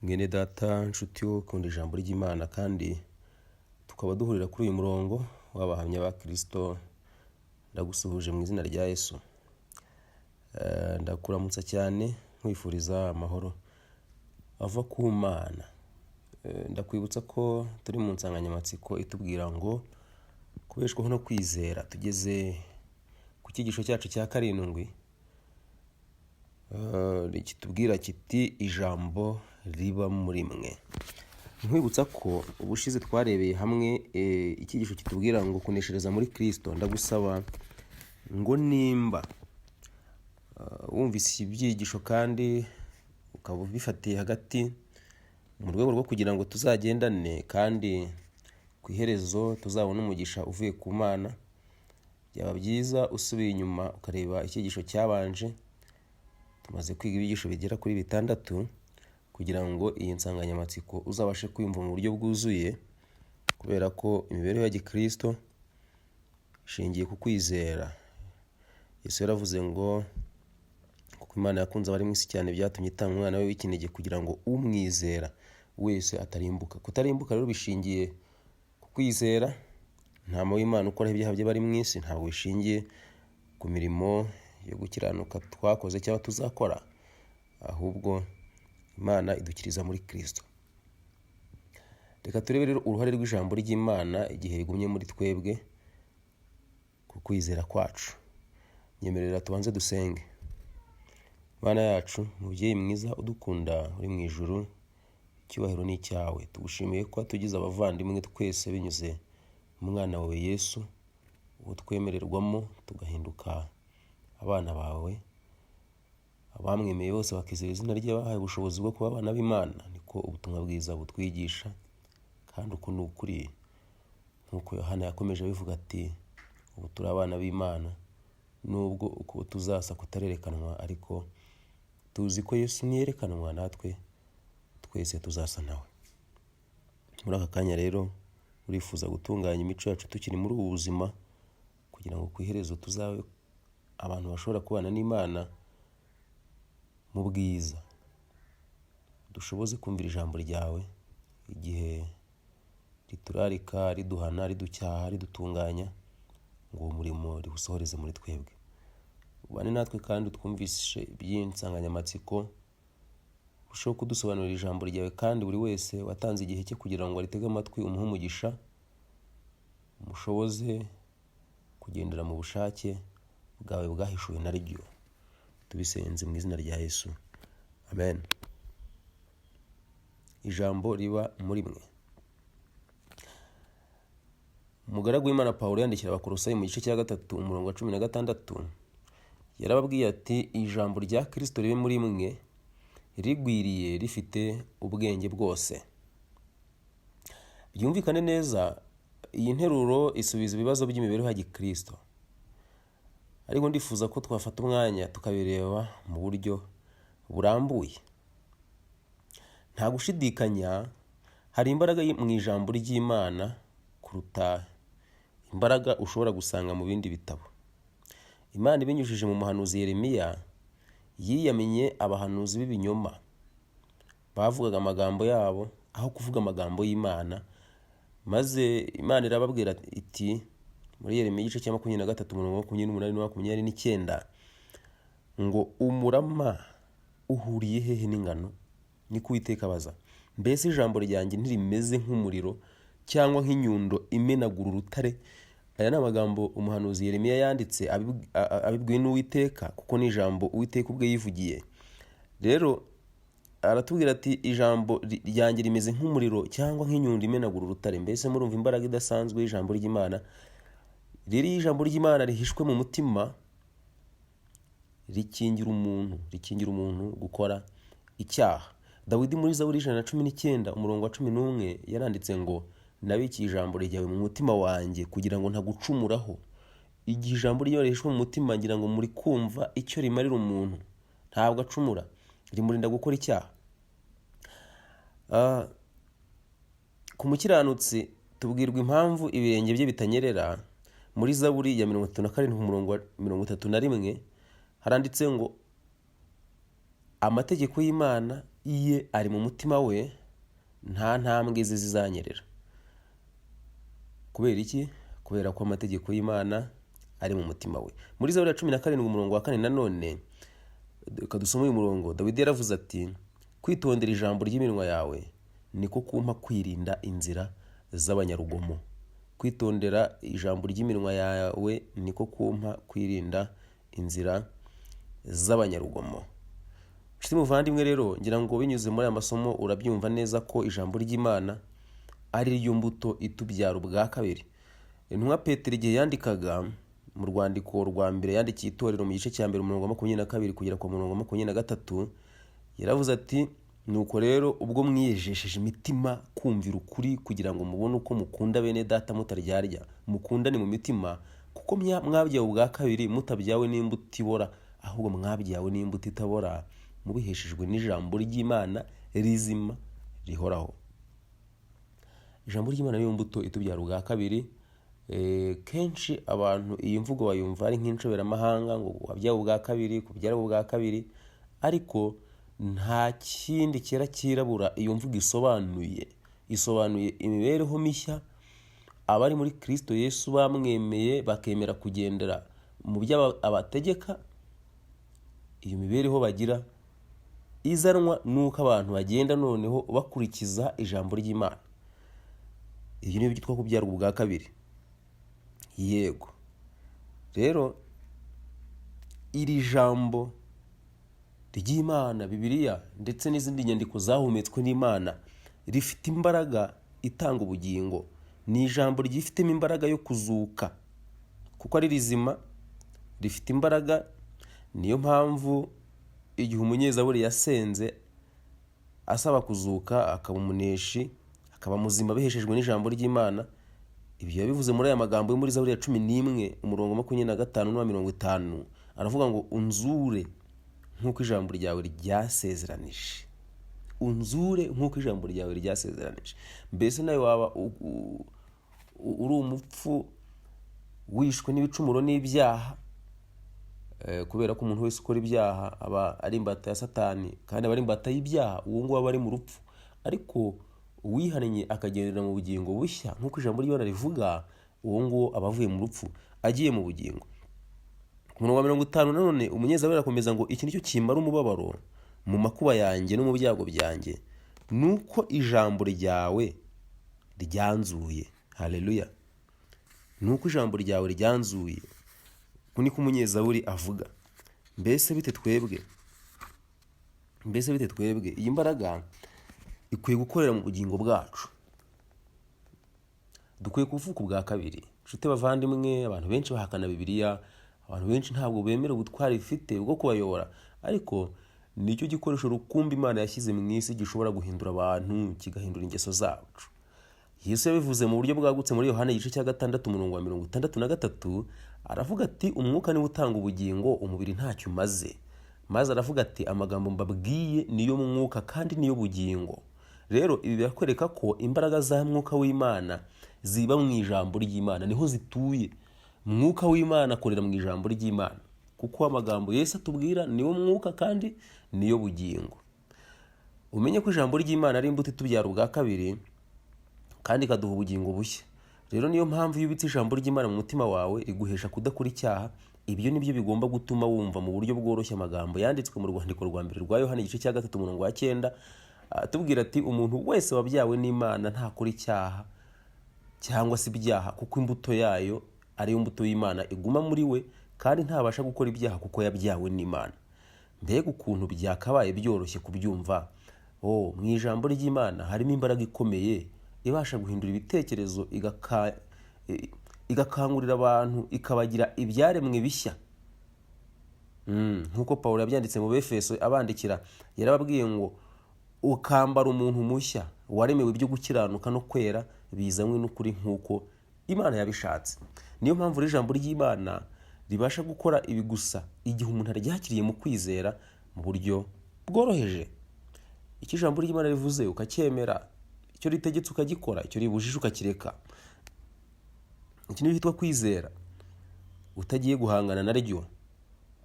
Mwene data nshuti wo ukunda ijambo ry'Imana, kandi tukaba duhurira kuri uyu murongo w'abahamya ba Kristo, ndagusuhuje mu izina rya Yesu. Ndakuramutsa cyane nkwifuriza amahoro ava ku Mana. Ndakwibutsa ko turi mu nsanganyamatsiko itubwira ngo kubeshwaho no kwizera. Tugeze ku cyigisho cyacu cya 7, kitubwira kiti ijambo riba muri mwe. Nkwibutsa ko ubushize twarebeye hamwe icyigisho kitubwira ngo kuneshereza muri Kristo. Ndagusaba ngo nimba wumvise ibyigisho kandi ukaba ubifatiye hagati, mu rwego rwo kugira ngo tuzagendane kandi ku iherezo tuzabone umugisha uvuye ku Mana, byaba byiza usubiye inyuma ukareba icyigisho cyabanje. Tumaze kwiga ibyigisho bigera kuri 6 kugira ngo iyi nsanganyamatsiko uzabashe kwiyumva mu buryo bwuzuye, kubera ko imibereho ya gikristo ishingiye ku kwizera. Yesu yaravuze ngo kuko Imana yakunze abari mu isi cyane, byatumye itanga umwana we w'ikinege kugira ngo umwizera wese atarimbuka. Kutarimbuka rero bishingiye ku kwizera. Ntama w'Imana ukora ibyaha by'abari mu isi, ntabwo bishingiye ku mirimo yo gukiranuka twakoze cyangwa tuzakora, ahubwo Imana idukiriza muri Kristo. Reka turebe rero uruhare rw'ijambo ry'Imana igihe rigumye muri twebwe ku kwizera kwacu. Nyemerera tubanze dusenge. Mana yacu, mubyeyi mwiza udukunda uri mu ijuru, icyubahiro ni icyawe. Tugushimiye ko watugize abavandimwe twese binyuze mu mwana wawe Yesu, uwo twemererwamo tugahinduka abana bawe. Abamwemeye bose bakizera izina rye bahawe ubushobozi bwo kuba abana b'Imana. Niko ubutumwa bwiza butwigisha, kandi uku ni ukuri, nk'uko Yohana yakomeje abivuga ati ubu turi abana b'Imana, nubwo uko tuzasa kutarerekanwa, ariko tuzi ko Yesu niyerekanwa natwe twese tuzasa nawe. Muri aka kanya rero urifuza gutunganya imico yacu tukiri muri ubu buzima, kugira ngo ku iherezo tuzabe abantu bashobora kubana n'Imana mu bwiza. Dushoboze kumvira ijambo ryawe igihe riturarika, riduhana, riducyaha, ridutunganya, ngo uwo murimo riwusohoreze muri twebwe. Ubane natwe kandi utwumvishe iby'iyi nsanganyamatsiko, urusheho kudusobanurira ijambo ryawe, kandi buri wese watanze igihe cye kugira ngo aritege amatwi umuhe umugisha, umushoboze kugendera mu bushake bwawe bwahishuwe na ryo. Tubisenze mu izina rya Yesu, amen. Ijambo riba muri mwe. Umugaragu w'Imana Pawulo yandikira Abakolosayi mu gice cya 3 umurongo wa 16, yarababwiye ati ijambo rya Kristo ribe muri mwe rigwiriye rifite ubwenge bwose. Byumvikane neza, iyi nteruro isubiza ibibazo by'imibereho ya gikristo, ariko ndifuza ko twafata umwanya tukabireba mu buryo burambuye. Nta gushidikanya, hari imbaraga mu ijambo ry'Imana kuruta imbaraga ushobora gusanga mu bindi bitabo. Imana ibinyujije mu muhanuzi Yeremiya yiyamenye abahanuzi b'ibinyoma bavugaga amagambo yabo aho kuvuga amagambo y'Imana, maze Imana irababwira iti muri Yeremiya igice cya 23 umurongo wa 28 na 29 ngo umurama uhuriye hehe n'ingano? Niko Uwiteka abaza. Mbese ijambo ryanjye ntirimeze nk'umuriro cyangwa nk'inyundo imenagura urutare? Aya ni amagambo umuhanuzi Yeremiya yanditse abibwiwe n'Uwiteka, kuko ni ijambo Uwiteka ubwe yivugiye. Rero aratubwira ati ijambo ryanjye rimeze nk'umuriro cyangwa nk'inyundo imenagura urutare. Mbese murumva imbaraga idasanzwe y'ijambo ry'Imana? Rero iyo ijambo ry'Imana rihishwe mu mutima, rikingira umuntu gukora icyaha. Dawidi muri Zaburi 119 umurongo wa 11 yaranditse ngo nabikiye ijambo ryawe mu mutima wanjye kugira ngo ntagucumuraho. Igihe ijambo ryawe rihishwe mu mutima, ngira ngo muri kumva icyo rimarira umuntu, ntabwo acumura, rimurinda gukora icyaha. Ku mukiranutsi tubwirwa impamvu ibirenge bye bitanyerera. Muri Zaburi ya 37 umurongo wa 31 haranditse ngo amategeko y'Imana ye ari mu mutima we, nta ntambwe ze zizanyerera. Kubera iki? Kubera ko amategeko y'Imana ari mu mutima we. Muri Zaburi ya 17 umurongo wa 4 nanone, reka dusome uyu murongo. Dawidi yaravuze ati: "Kwitondera ijambo ry'iminwa yawe niko kumpa kwirinda inzira z'abanyarugomo." Kwitondera ijambo ry'iminwa yawe niko kumpa kwirinda inzira z'abanyarugomo. Nshuti muvandimwe rero, ngira ngo binyuze muri aya masomo urabyumva neza ko ijambo ry'Imana ari ryo mbuto itubyara ubwa kabiri. Intumwa Petero, igihe yandikaga mu rwandiko rwa mbere yandikiye itorero, mu gice cya 1 umurongo wa 22 kugera ku murongo wa 23, yaravuze ati: "Nuko rero ubwo mwiyejesheje imitima kumvira ukuri, kugira ngo mubone uko mukunda bene data mutaryarya, mukundane mu mitima, kuko mwabyawe ubwa kabiri, mutabyawe n'imbuto ibora, ahubwo mwabyawe n'imbuto itabora, mubiheshejwe n'ijambo ry'Imana rizima rihoraho." Ijambo ry'Imana niyo mbuto itubyara ubwa kabiri. Kenshi abantu iyi mvugo bayumva ari nk'inshoberamahanga, ngo wabyawe ubwa kabiri, kubyara ubwa kabiri, ariko nta kindi cyera cyirabura iyo mvugo isobanuye. Isobanuye imibereho mishya abari muri Kristo Yesu bamwemeye, bakemera kugendera mu byo abategeka. Iyo mibereho bagira izanwa n'uko abantu bagenda noneho bakurikiza ijambo ry'Imana. Ibyo ni byo byitwa kubyarwa ubwa kabiri. Yego rero, iri jambo ry'Imana, Bibiliya ndetse n'izindi nyandiko zahumetswe n'Imana, rifite imbaraga itanga ubugingo. Ni ijambo ryifitemo imbaraga yo kuzuka kuko ari rizima, rifite imbaraga. Niyo mpamvu igihe umunyezaburi yasenze asaba kuzuka, akaba umuneshi, akaba muzima biheshejwe n'ijambo ry'Imana, ibyo yabivuze muri aya magambo yo muri Zaburi ya 11 umurongo 25 n'uwa 50. Aravuga ngo: "Unzure nk'uko ijambo ryawe ryasezeranije, unzure nk'uko ijambo ryawe ryasezeranije." Mbese nawe waba uri umupfu, wishwe n'ibicumuro n'ibyaha, kubera ko umuntu wese ukora ibyaha aba ari imbata ya Satani, kandi aba ari imbata y'ibyaha, uwo nguwo aba ari mu rupfu. Ariko uwihannye akagendera mu bugingo bushya nk'uko ijambo ry'Imana rivuga, uwo nguwo aba avuye mu rupfu agiye mu bugingo. Ku murongo wa 50 nanone, umunyezaburi arakomeza ngo: "Iki nicyo kimara umubabaro mu makuba yanjye no mu byago byanjye, nuko ijambo ryawe ryanzuye." Haleluya! Nuko ijambo ryawe ryanzuye. Uku niko umunyezaburi avuga. Mbese bite twebwe? Mbese bite twebwe? Iyi mbaraga ikwiye gukorera mu bugingo bwacu. Dukwiye kuvuka ubwa kabiri. Nshuti bavandimwe, abantu benshi bahakana Bibiliya, abantu benshi ntabwo bemera ubutwari ifite bwo kubayobora, ariko nicyo gikoresho rukumbi Imana yashyize mu isi gishobora guhindura abantu, kigahindura ingeso zacu. Yesu yabivuze mu buryo bwagutse muri Yohana igice cya 6 umurongo wa 63. Aravuga ati: "Umwuka niwe utanga ubugingo, umubiri ntacyo umaze." Maze aravuga ati: "Amagambo mbabwiye niyo mwuka kandi niyo bugingo." Rero ibi birakwereka ko imbaraga za mwuka w'Imana ziba mu ijambo ry'Imana, niho zituye. Mwuka w'Imana akorera mu ijambo ry'Imana, kuko amagambo Yesu atubwira niwo mwuka kandi niyo bugingo. Umenye ko ijambo ry'Imana ari imbuto itubyara ubwa kabiri kandi ikaduha ubugingo bushya. Rero niyo mpamvu iyo ubitse ijambo ry'Imana mu mutima wawe, riguhesha kudakora icyaha. Ibyo nibyo bigomba gutuma wumva mu buryo bworoshye amagambo yanditswe mu rwandiko rwa mbere rwa Yohana igice cya 3 umurongo wa 9, atubwira ati: "Umuntu wese wabyawe n'Imana ntakora icyaha cyangwa se ibyaha, kuko imbuto yayo ariyo mbuto y'Imana iguma muri we, kandi ntabasha gukora ibyaha kuko yabyawe n'Imana." Mbega ukuntu byakabaye byoroshye kubyumva! Oh, mu ijambo ry'Imana harimo imbaraga ikomeye ibasha guhindura ibitekerezo, igakangurira abantu, ikabagira ibyaremwe bishya. Nk'uko Pawulo yabyanditse mu Befeso abandikira, yarababwiye ngo: "Ukambara umuntu mushya waremewe ibyo gukiranuka no kwera bizanywe n'ukuri nk'uko Imana yabishatse." Niyo mpamvu rero ijambo ry'Imana ribasha gukora ibi gusa igihe umuntu aryakiriye mu kwizera mu buryo bworoheje. Icyo ijambo ry'Imana rivuze ukacyemera, icyo ritegetse ukagikora, icyo ribujije ukakireka. Iki nicyo cyitwa kwizera, utagiye guhangana naryo,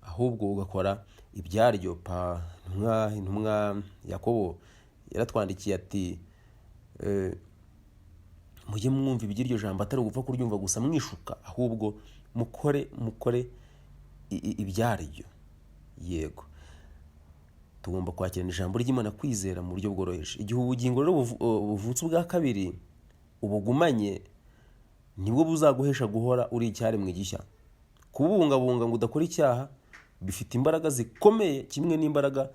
ahubwo ugakora Ibyaryo pa intumwa Yakobo yaratwandikiye ati mujye mwumva iby'iryo jambo atari ugupfa kuryumva gusa mwishuka, ahubwo mukore ibyaryo. Yego, tugomba kwakirana ijambo ry'Imana kwizera mu buryo bworoheje. Igihe ubugingo rero buvutse ubwa kabiri ubugumanye, nibwo buzaguhesha guhora uri icyaremwe gishya. Kububungabunga ngo udakora icyaha bifite imbaraga zikomeye kimwe n'imbaraga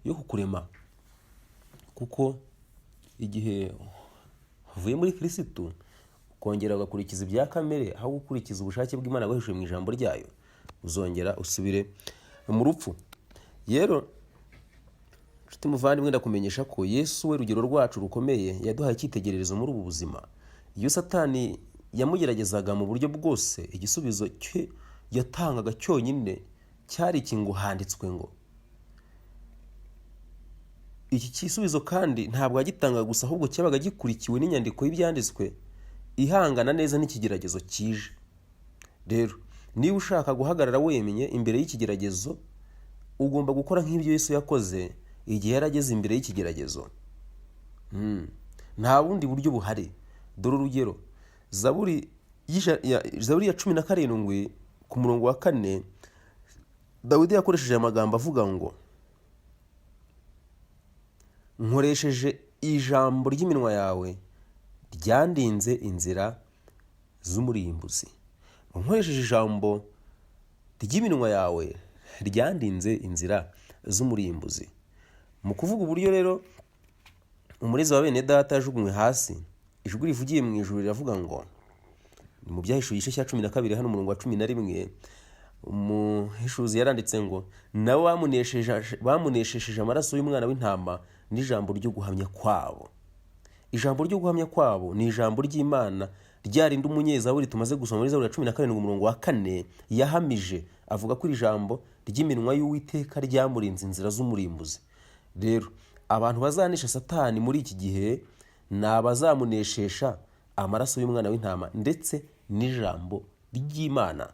yo kukurema, kuko igihe uvuye muri Kirisitu ukongera ugakurikiza ibya kamere aho gukurikiza ubushake bw'Imana bwahishuwe mu ijambo ryayo, uzongera usubire mu rupfu. Rero nshuti muvandimwe, ndakumenyesha ko Yesu we rugero rwacu rukomeye yaduhaye icyitegererezo muri ubu buzima. Iyo Satani yamugeragezaga mu buryo bwose, igisubizo cye yatangaga cyonyine cyari iki ngo handitswe ngo. Iki gisubizo kandi ntabwo yagitangaga gusa, ahubwo cyabaga gikurikiwe n'inyandiko y'ibyanditswe ihangana neza n'ikigeragezo kije. Rero niba ushaka guhagarara wemye imbere y'ikigeragezo, ugomba gukora nk'ibyo Yesu yakoze igihe yari ageze imbere y'ikigeragezo. Nta bundi buryo buhari. Dore urugero, Zaburi ya 17 ku murongo wa 4, Dawidi yakoresheje amagambo avuga ngo nkoresheje ijambo ry'iminwa yawe ryandinze inzira z'umurimbuzi. Nkoresheje ijambo ry'iminwa yawe ryandinze inzira z'umurimbuzi. Mu kuvuga uburyo rero umurezi wa bene data yajugunywe hasi, ijwi rivugiye mu ijuru riravuga ngo, ni mu Byahishuwe igice cya 12 hano umurongo wa 11, umuhishuzi yaranditse ngo nabo bamuneshesheje amaraso y'umwana w'intama n'ijambo ryo guhamya kwabo. Ijambo ryo guhamya kwabo ni ijambo ry'Imana ryarinda umunyezaburi tumaze gusoma muri Zaburi ya 17 umurongo wa 4, yahamije avuga ko iri jambo ry'iminwa y'Uwiteka ryamurinze inzira z'umurimbuzi. Rero abantu bazanesha Satani muri iki gihe ni abazamuneshesha amaraso y'umwana w'intama ndetse n'ijambo ry'Imana.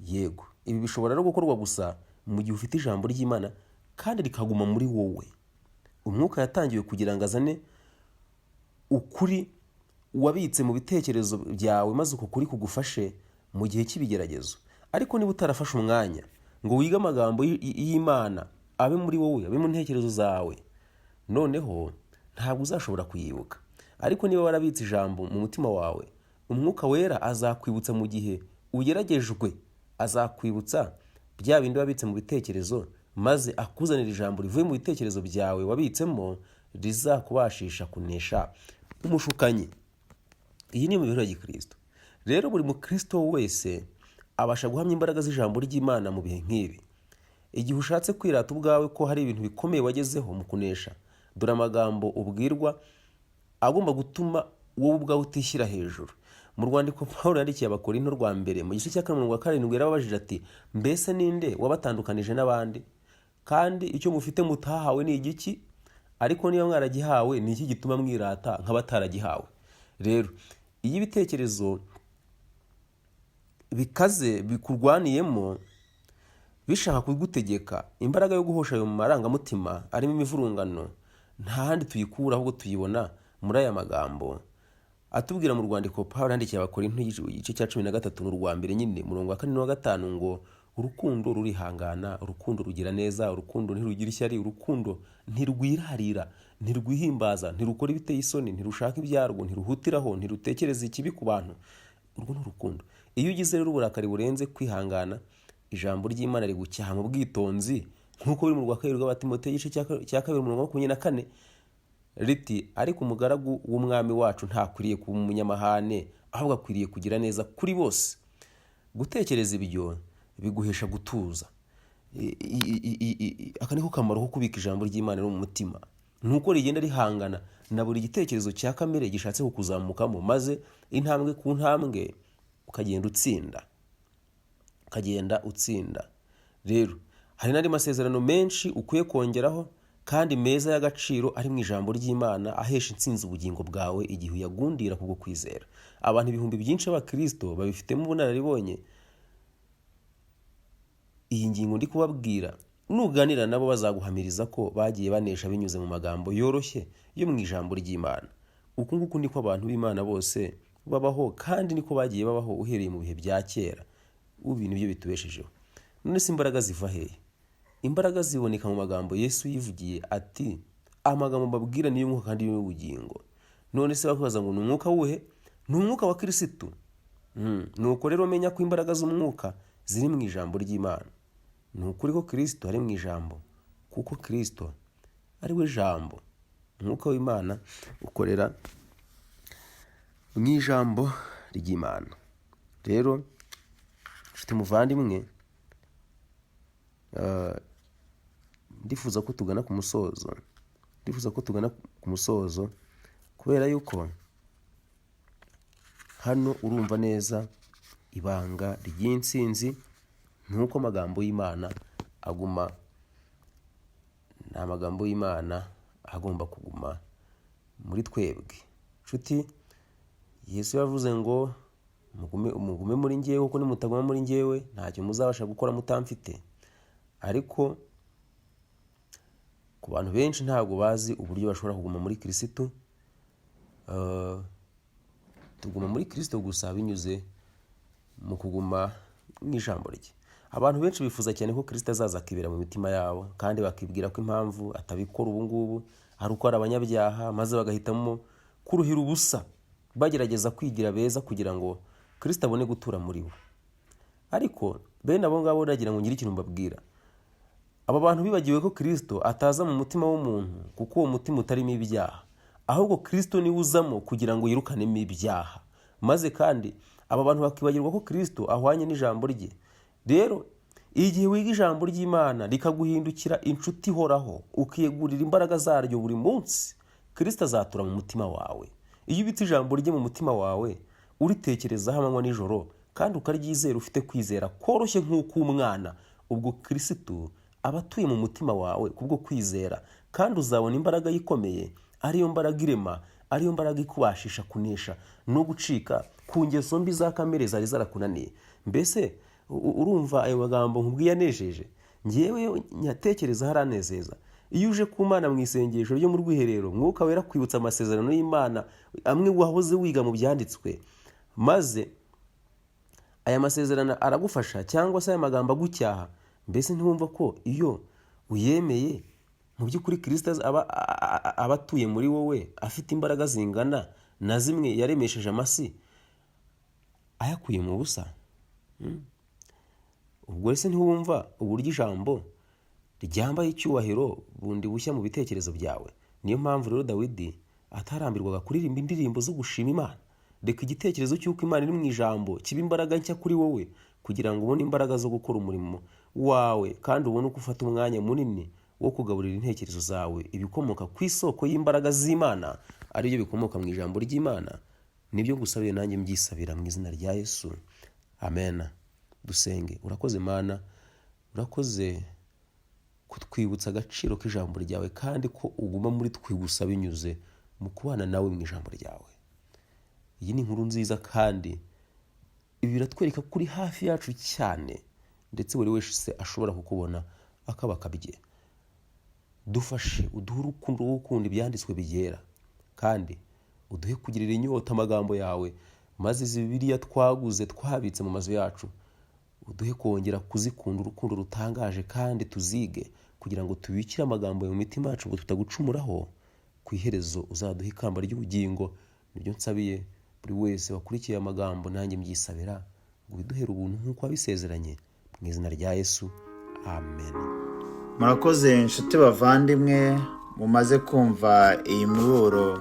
Yego, ibi bishobora no gukorwa gusa mu gihe ufite ijambo ry'Imana kandi rikaguma muri wowe. Umwuka yatangiwe kugira ngo azane ukuri wabitse mu bitekerezo byawe, maze uko kuri kugufashe mu gihe cy'ibigeragezo. Ariko niba utarafashe umwanya ngo wige amagambo y'Imana abe muri wowe, abe mu ntekerezo zawe, noneho ntabwo uzashobora kuyibuka. Ariko niba warabitse ijambo mu mutima wawe, Umwuka Wera azakwibutsa mu gihe ugeragejwe, azakwibutsa bya bindi wabitse mu bitekerezo, maze akuzanira ijambo rivuye mu bitekerezo byawe wabitsemo rizakubashisha kunesha umushukanyi. Iyi ni imibereho ya Gikristo. Rero buri mukristo wese abasha guhamya imbaraga z'ijambo ry'Imana mu bihe nk'ibi. Igihe ushatse kwirata ubwawe ko hari ibintu bikomeye wagezeho mu kunesha, dore amagambo ubwirwa agomba gutuma wowe ubwawe utishyira hejuru. Mu rwandiko Pawulo yandikiye Abakorinto rwa mbere mu gice cya 4 umurongo wa 7, yarababajije ati mbese ninde wabatandukanije n'abandi? Kandi icyo mufite mutahawe ni igiki? Ariko niba mwaragihawe, ni iki gituma mwirata nk'abataragihawe? Rero iyo ibitekerezo bikaze bikurwaniyemo bishaka kugutegeka, imbaraga yo guhosha ayo marangamutima arimo imivurungano nta handi tuyikura, ahubwo tuyibona muri aya magambo atubwira mu rwandiko Pawulo yandikiye Abakorinto igice cya 13 n'urwa mbere nyine umurongo wa 4 n'uwa 5 ngo urukundo rurihangana, urukundo rugira neza, urukundo ntirugira ishyari, urukundo ntirwirarira, ntirwihimbaza, ntirukora ibiteye isoni, ntirushaka ibyarwo, ntiruhutiraho, ntirutekereza ikibi ku bantu. Urwo ni urukundo. Iyo ugize rero uburakari burenze kwihangana, ijambo ry'Imana rigucyaha mu bwitonzi nk'uko biri mu rwa kabiri rw'Abatimoteyo igice cya 2 umurongo wa 24 riti ariko umugaragu w'umwami wacu ntakwiriye kuba umunyamahane, ahubwo akwiriye kugira neza kuri bose. Gutekereza ibyo biguhesha gutuza. Aka niko kamaro ko kubika ijambo ry'Imana mu mutima, nuko rigenda rihangana na buri gitekerezo cya kamere gishatse kukuzamukamo, maze intambwe ku ntambwe ukagenda utsinda, ukagenda utsinda. Rero hari n'andi masezerano menshi ukwiye kongeraho kandi meza y'agaciro ari mu ijambo ry'Imana ahesha intsinzi ubugingo bwawe igihe uyagundira kubwo kwizera. Abantu ibihumbi byinshi b'Abakristo babifitemo ubunararibonye Iyi ngingo ndi kubabwira, nuganira nabo bazaguhamiriza ko bagiye banesha binyuze mu magambo yoroshye yo mu ijambo ry'Imana. Uku nguku niko abantu b'Imana bose babaho, kandi niko bagiye babaho uhereye mu bihe bya kera. Ubu nibyo bitubeshejeho. None se imbaraga ziva hehe? Imbaraga ziboneka mu magambo Yesu yivugiye ati: "Amagambo mbabwira niyo mwuka kandi y'ubugingo." None se bakwibaza ngo ni umwuka wuhe? Ni umwuka wa Kirisitu. Nuko rero menya ko imbaraga z'umwuka ziri mu ijambo ry'Imana. Ni ukuri ko Kirisito ari mu ijambo, kuko Kirisito ari we jambo. Umwuka w'Imana ukorera mu ijambo ry'Imana. Rero nshuti muvandimwe, ndifuza ko tugana ku musozo, ndifuza ko tugana ku musozo, kubera yuko hano urumva neza ibanga ry'intsinzi ni uko amagambo y'Imana aguma, ni amagambo y'Imana agomba kuguma muri twebwe. Nshuti, Yesu yavuze ngo mugume, mugume muri njyewe, kuko nimutaguma muri njyewe ntacyo muzabasha gukora mutamfite. Ariko ku bantu benshi ntabwo bazi uburyo bashobora kuguma muri Kirisitu. Tuguma muri Kirisito gusa binyuze mu kuguma mu ijambo rye. Abantu benshi bifuza cyane ko Kirisito azaza akibera mu mitima yabo, kandi bakibwira ko impamvu atabikora ubu ngubu ari uko ari abanyabyaha, maze bagahitamo kuruhira ubusa bagerageza kwigira beza kugira ngo Kirisito abone gutura muri bo. Ariko bene abo ngabo nagira ngo ngire ikintu mbabwira. Aba bantu bibagiwe ko Kirisito ataza mu mutima w'umuntu kuko uwo mutima utarimo ibyaha, ahubwo Kirisito niwe uzamo kugira ngo yirukanemo ibyaha. Maze kandi aba bantu bakibagirwa ko Kirisito ahwanye n'ijambo rye. Rero igihe wiga ijambo ry'Imana rikaguhindukira inshuti ihoraho, ukiyegurira imbaraga zaryo buri munsi, Kirisito azatura mu mutima wawe. Iyo ubitse ijambo rye mu mutima wawe, uritekerezaho amanywa nijoro, kandi ukaryizera ufite kwizera koroshye nk'uk'umwana, ubwo Kirisitu aba atuye mu mutima wawe kubwo kwizera, kandi uzabona imbaraga ikomeye, ariyo mbaraga irema, ariyo mbaraga ikubashisha kunesha no gucika ku ngeso mbi za kamere zari zarakunaniye. Mbese urumva ayo magambo nkubwiye anejeje? Ngewe nyatekereza haranezeza. Iyo uje ku Mana mu isengesho ryo mu rwiherero, Mwuka Wera kwibutsa amasezerano y'Imana amwe wahoze wiga mu byanditswe, maze aya masezerano aragufasha, cyangwa se aya magambo agucyaha. Mbese ntiwumva ko iyo uyemeye mu by'ukuri Kirisito aba atuye muri wowe, afite imbaraga zingana na zimwe yaremesheje amasi ayakuye mu busa? Ubwo ese ntiwumva uburyo ijambo ryambaye icyubahiro bundi bushya mu bitekerezo byawe? Niyo mpamvu rero Dawidi atarambirwaga kuririmba indirimbo zo gushima Imana. Reka igitekerezo cy'uko Imana iri mu ijambo kiba imbaraga nshya kuri wowe, kugira ngo ubone imbaraga zo gukora umurimo wawe, kandi ubone uko ufata umwanya munini wo kugaburira intekerezo zawe ibikomoka ku isoko y'imbaraga z'Imana, aribyo bikomoka mu ijambo ry'Imana. Nibyo ngusabiye, nanjye mbyisabira mu izina rya Yesu, amen. Dusenge. Urakoze Mana, urakoze kutwibutsa agaciro k'ijambo ryawe, kandi ko uguma muri twe gusa binyuze mu kubana nawe mu ijambo ryawe. Iyi ni inkuru nziza, kandi ibi biratwereka ko uri hafi yacu cyane, ndetse buri wese ashobora kukubona akaba akabye. Dufashe, uduhe urukundo rwo gukunda ibyanditswe byera, kandi uduhe kugirira inyota amagambo yawe, maze izi Bibiliya twaguze twabitse mu mazu yacu uduhe kongera kuzikunda urukundo rutangaje, kandi tuzige kugira ngo tubikire amagambo mu mitima yacu ngo tutagucumuraho. Ku iherezo uzaduhe ikamba ry'ubugingo. Nibyo nsabiye buri wese wakurikiye amagambo, nanjye mbyisabira, ngo ubiduhere ubuntu nk'uko wabisezeranye, mu izina rya Yesu, amen. Murakoze inshuti bavandimwe mumaze kumva iyi miburo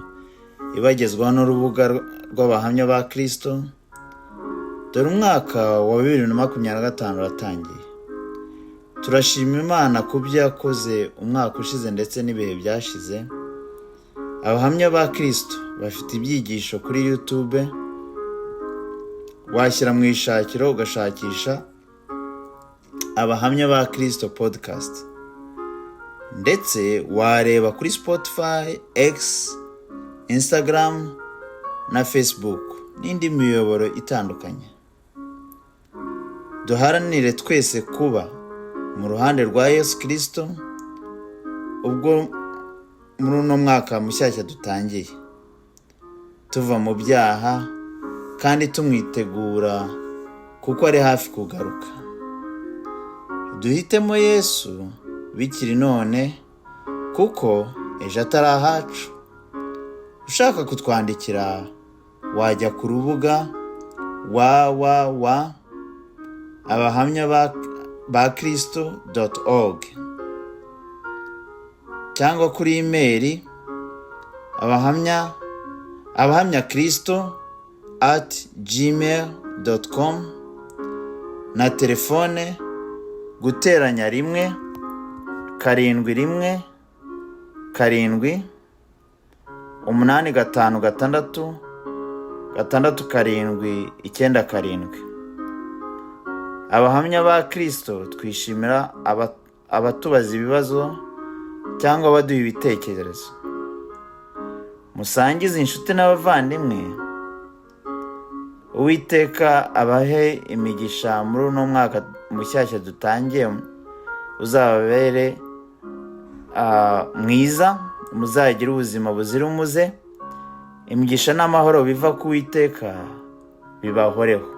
ibagezwaho n'urubuga rw'Abahamya ba Kirisito. Dore umwaka wa 2025 uratangiye. Turashima Imana ku byo yakoze umwaka ushize ndetse n'ibihe byashize. Abahamya ba Kirisito bafite ibyigisho kuri YouTube. Washyira mu ishakiro ugashakisha Abahamya ba Kirisito podcast, ndetse wareba kuri Spotify, X, Instagram na Facebook n'indi miyoboro itandukanye. Duharanire twese kuba Mu ruhande rwa Yesu Kirisito, ubwo muri uno mwaka mushyashya dutangiye tuva mu byaha kandi tumwitegura kuko ari hafi kugaruka. Duhitemo Yesu bikiri none, kuko ejo atari ahacu. Ushaka kutwandikira wajya ku rubuga www.abahamyabakristo.org cyangwa kuri imeri abahamyakristo@gmail.com na telefone +1 717 856 6797. Abahamya ba Kirisito twishimira abatubaza ibibazo cyangwa abaduha ibitekerezo. Musangize inshuti n'abavandimwe. Uwiteka abahe imigisha muri uno mwaka mushyashya dutangiye, uzababere mwiza, muzagire ubuzima buzira umuze. Imigisha n'amahoro biva ku Witeka bibahoreho.